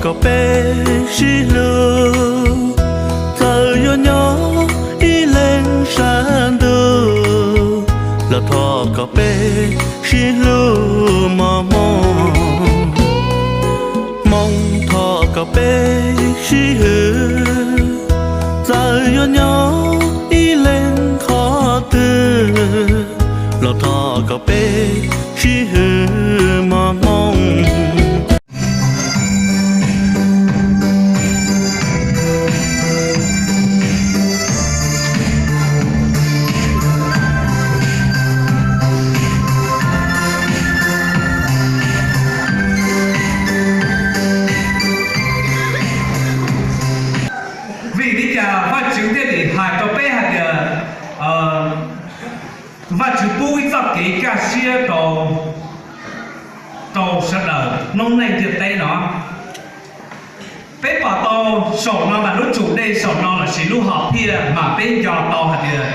Kom peb sib hlub, txawm yuav nyob ib leeg sab ntuj, los thov kom peb sib hlub mos hmoo. Hmoob, thov kom peb sib hwm, txawm yuav nyob ib leeg qhov twg, los thov kom peb sib hwm mos hmoo. Vim li cas Vajtswv thiaj li hais rau peb hais tias Vajtswv pub ib txoj kev kaj siab rau sawv daws noob neej ntiaj teb no? Peb pom tau saum no mas lub tsum dej saum no lossis lub hom phiaj mas peb nco tau hais tias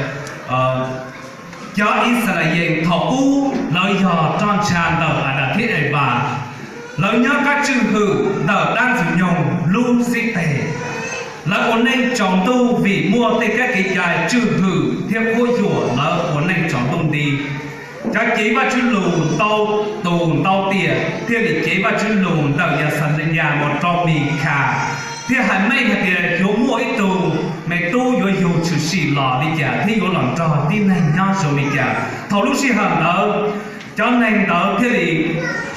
cov Yixalayees thaum ub lawv yog roj ntsha ntawm Adas thiab Evas, lawv nyob qab tswj hwm ntawm dab Ntxwg Nyoog lub xib teg. Lawv ua neej tsaus ntuj vim muaj tej kab kev cai tswj hwm thiab quab yuam lawv ua neej tsaus ntuj nti. Cov cev Vajtswv lus ntau tus ntau tiam thiaj li cev Vajtswv lus ntawm Yaxayas mus rau Mikhas, thiaj hais meej hais tias yuav muaj ib tug me tub yuav yug tshwm sim los li cas thiab yuav los nrog tib neeg nyob zoo li cas. Thaum lub sij hawm ntawd, cov neeg ntawd thiaj li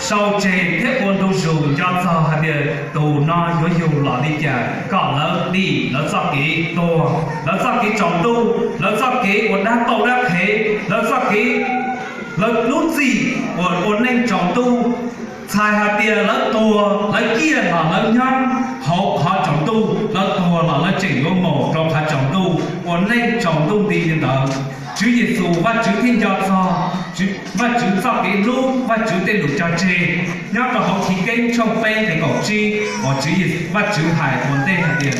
sau tseg thiab ua ntu zus nco txog hais tias tus no yuav yug los li cas kom lawv dim lawv txoj kev tuag, lawv txoj kev tsaus ntuj, lawv txoj kev ua dab tauj dab qhev, lawv txoj kev, lawv lub txim uas ua neej tsaus ntuj. Txhais hais tias lawv tuag, lawv ciaj los lawv nyob hauv qhov tsaus ntuj, lawv tuag los lawv tseem yuav mus rau qhov tsaus ntuj ua neej tsaus ntuj nti li ntawd. Tswv Yexus Vajtswv thiaj nco txog Vajtswv txoj kev hlub, Vajtswv tej lus cog tseg nyob rau hauv Chiv Keeb tshooj peb nqe kaum tsib uas Tswv Yexus, Vajtswv hais ua ntej hais tias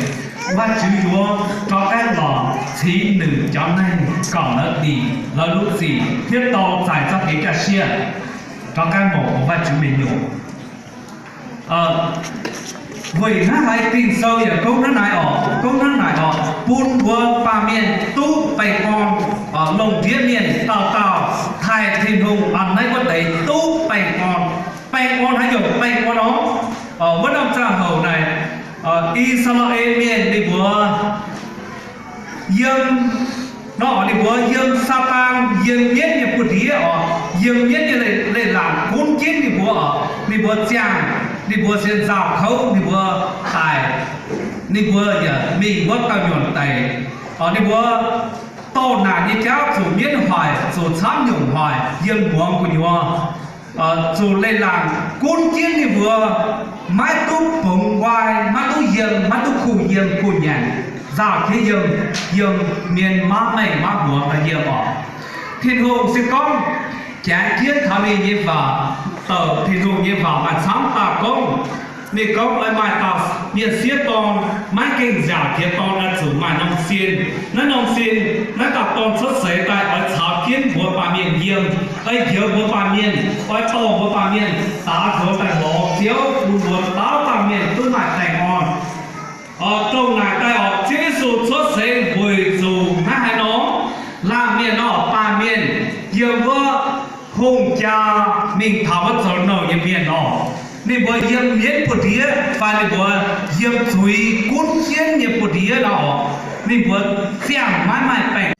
Vajtswv yuav rov qab los txhiv nws cov neeg kom lawv dim lawv lub txim thiab tau txais txoj kev kaj siab rov qab mus ua Vajtswv me nyuam. Vim hnab hais Phim Xaus yog koob hnab nais os, koob hnab nais os, pub npuav pa miej tub pej koob, looj ntiav miej tau tau, thaij Thij Nug nais kuab tes tub pej koob. Pej koob hnav yog pej koob no, vuab noj txaj haum nais, Ixalayees miej li npuav yeej, no li npuav yeej Xatas, yeej miab niag puj ntiav os, yeej miab niag lej lam kub ceeb li npuav os, li npuav txiaj, li npuav xiav ntxas khauv, li npuav tais, li npuav yam mej npuav tau nyuam tais, li npuav tau nam niag cab txum miab hais txum txhab nyuam hais yeej muav kuv nyuav. Txum lej lam kub ceeb li npuav, mab tub poov nquai, mab tub yeej, mab tub khuj yeej khuj nyaam, zaj khiav yeej, yeej miab mab meej mab muav no yeej os. Thij Nug xwb koob, caav ciab thov li nyiav vam, tawm Thij Nug nyiav vam mas txhab tas koob, mej koob es mas tas nyiaj xiab too, mab keej zam khiav too na txum mas noo xia, nab noo xia, nab tas too txhob xev tas es txhov kiab npuav pa miej yeej, es yawg npuav pa miej, es tau npuav pa miej, tav thuav tas lov tiav kuv npuav tav pa miej tub mas teem os. Rau nais tas os, Tswv Yexus txhob xev npuav txum nab hais no, laj miej no pa miej yeej npuav hooj ca, mej thaum npuav txaus naum yog miej no, mej npuav yeej miab puj ntiav, fais mej npuav yeej txuv kub ceeb yog puj ntiav no, mej npuav txiaj mab meej peem